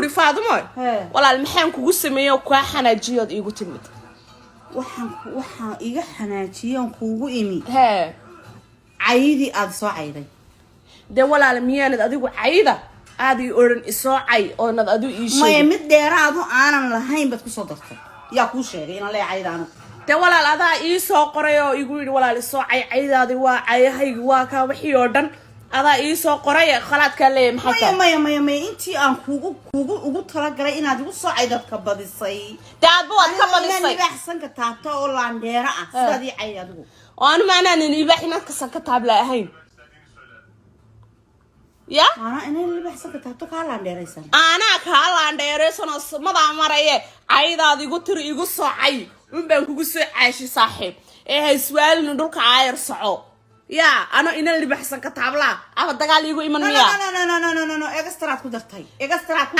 Uri Faadumo. Hee. Walaal, maxaan kugu sameeyey oo kaa xanaajiyood iigu timid? Waxaan iga xanaajiyoon kuugu imi Hee. caydii aada soo cayday. Dee walaal, miyaanad adigu cayda aad ii odhan isoo cay oonad adigu ii Maya, sheegin? mid dheeraadu aanan lahayn baad kusoo dartay. Yaa kuu sheegay inaan leeya cayda anigu? Dee walaal, adaa ii soo qoray oo igu yidhi, "Walaal, isoo cay, caydaadi waa cayahaygi, waa kaa." Wixii oo dhan adaa ii soo qoray. Khalaadkaa leeyahay maxay Maya. tahay? Maya, maya, maya, intii aan kuugu ugu talagalay inaad igu soo caydaad ka badisay. Dee aadba waad ka badisay. Libaaxsanka taabta oo laandheero ah sidaad ii cayday adigu. Oo anu maanaanan ibaax inaad kasan ka taabla ahayn ya? Maanaa inay libaaxsanka taabto kaa laandheeraysan? Anaa kaa laandheeraysanoo samadaa maraye. Caydaad igu tiri igu soo cay un baan kugu soo caashi, saaxiib. Ee ha iswaalin, dhulka aayar soco. Yaa ano inan libaxsan ka taablaa ama dagaal iigu iman No. miya? No, no, no, no, no, no, no, extra aad ku dartay, extra aad ku